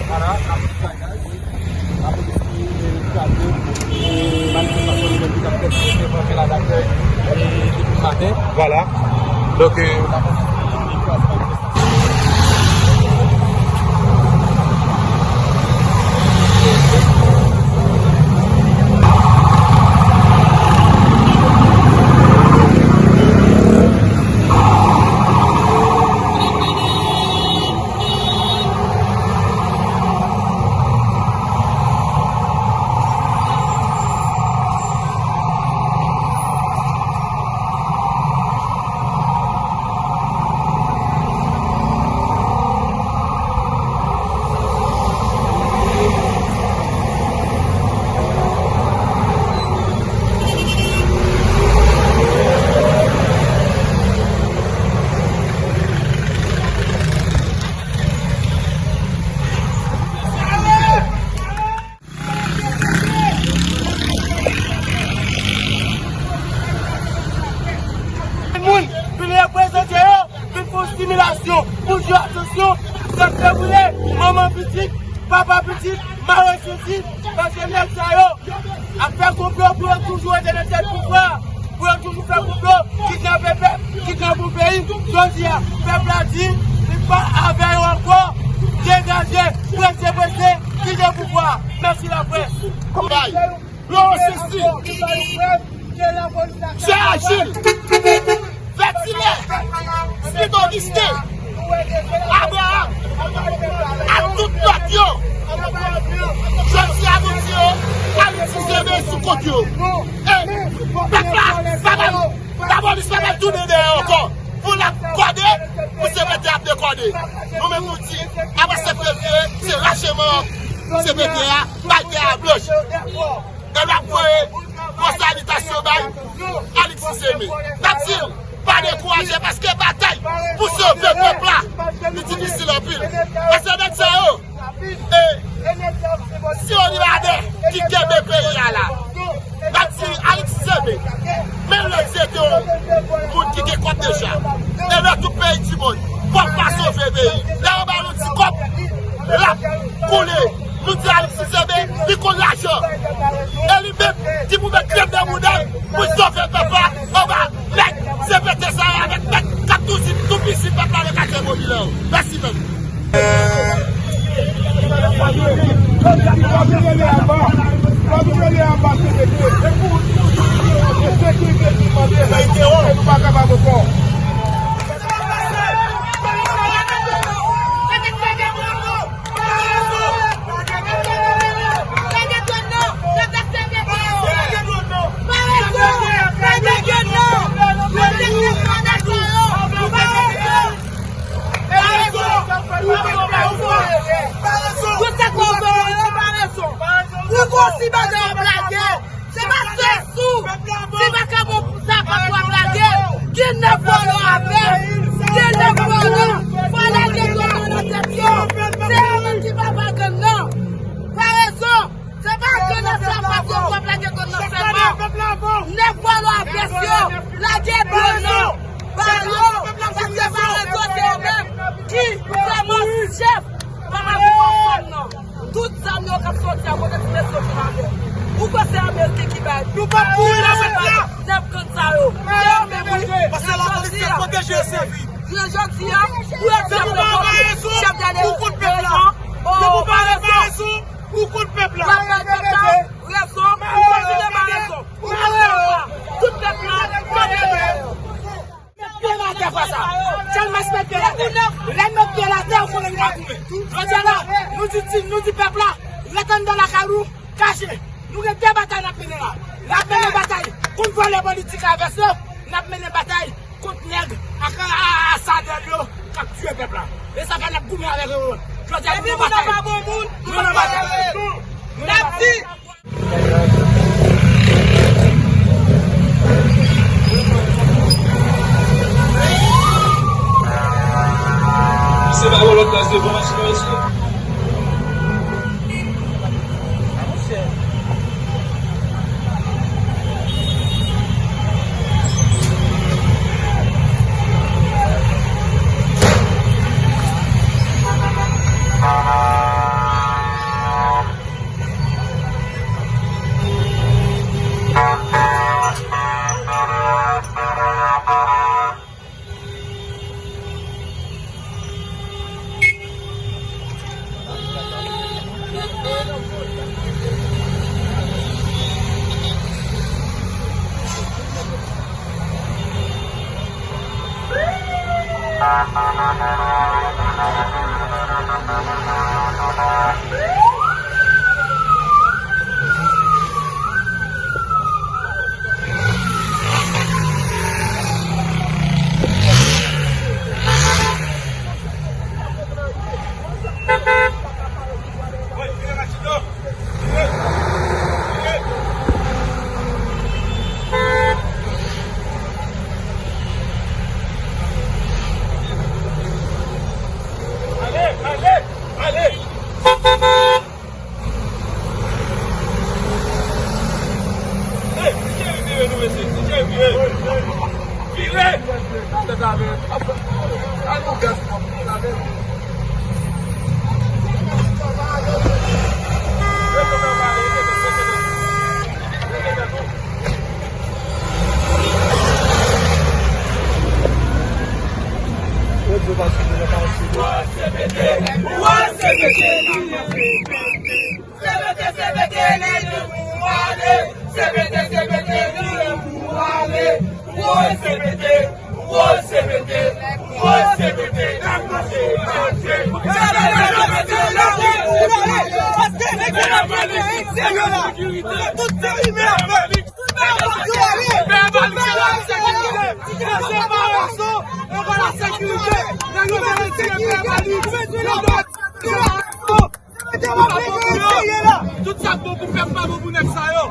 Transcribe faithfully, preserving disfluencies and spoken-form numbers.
Voilà, lapolis ki, e, kraze, e, manifestasyon nou menm ki t ap fèt devan Vilaj Lakèy, e, depi maten. Voilà. Donk, e, lapolis ki kraze manifestasyon. Moun vin reprezante yo, vin fè yon similasyon, pou jwe atansyon, zam fè boule, manman pitit, papa pitit, mari sezi, paske nèg sa yo ap fè konplo pou yo toujou rete nan tèt pouvwa, pou yo toujou fè konplo, kidnape pèp, kidnape yon peyi. Jodi a, pèp la di, li pa avè yo ankò, degaje, prese, prese, kite pouvwa. Mèsi laprès. Bay. Laurent Cesty, Jacques Gilles, Vertinet, Smith Augustin, Abraham, ak tout lòt yo. Jodi a nou di yo, Alix Cesbé sou kont yo. E pèp la, pa bay, lapolis pa bay tounen dèyè ankò. Pou l ap kòde, pou se mete ap dekòde. Nou menm nou di, apre sèt fevriye, se racheman se mete a, bay tè a blanch. E n ap voye gwo salitasyon bay Alix Cesbé. N ap di l, pa dekouraje, paske batay pou sove pèp la, li difisil anpil. Paske nèg sa yo, e, si Olimadè ki kenbe peyi a la, n ap di Alix Cesbé, menm lè se te yon moun ki gen kòb deja, e nan tout peyi di mond, kòb pa sove peyi. Lè yo ba nou ti kòb, l ap koule. Nou di Alix Cesbé, li konn lajan. E li menm ki pou met krèm nan bouda l pou sove pèp la anba nèg C P T sa yo avèk nèg k ap toupizi, toupizi pèp la nan katye popilè yo. Mèsi, mèm. Ou sa k ap fè w, se pa rezon. Ou gon ti bagay w ap lage. Se pa sèl sou ti vakabon sa k ap w ap lage. Gen nèf vòlò avè l. Gen nèf vòlò. Fò lage dwòn nan tèt yo. Se yo menm ki papa gang nan. Pa rezon. Se pa gang nan sèl pati yo w ap lage dwòn nan sèlman. Nèf vòlò avè yo. Lage dwòn nan. Ba yo, paske pa rezon se yo menm ki vrèman chèf. Pa mal pou fanm nan. Tout zam yo k ap soti a kote ti mesye yo vin avè. Ou kwè se Ameriken ki bay? Nou p ap mouri nan mèt la. Nèf gang sa yo. Se yo menm wi. Paske lapolis se pwoteje e sèvi. Jounen jodi a, pou yo di ap revoke chèf dènye rezon. O, pa rezon. Ou kont pèp la. W ap bay pèp la rezon. Ou kontinye bay rezon. Ou kont pèp la. Tout pèp la, tande nou. Tè fwa sa. Tèlman respète la tè. Lè n mete la tè, ou konnen n ka goumen. Jodi a la, nou di, nou di pèp la, ret anndan lakay ou, kache. Nou gen de batay n ap mennen la. N ap mennen batay kont vòlè politik avès yo, n ap mennen batay kont nèg ak a, a, a sadèl yo k ap tiye pèp la. E sa fè n ap goumen avèk yo. Jodi a nou nan batay. Nou nan batay. Nou nan batay. Se pa yon lòt klas de fòmasyon, mesye. Ale, ale, ale! Hey, DJ vire nou, mesye, DJ vire. Vire! Tèt avè. Al nou gaz, pran avè. Tout sa k bon pou pèp pa bon pou nèg sa yo.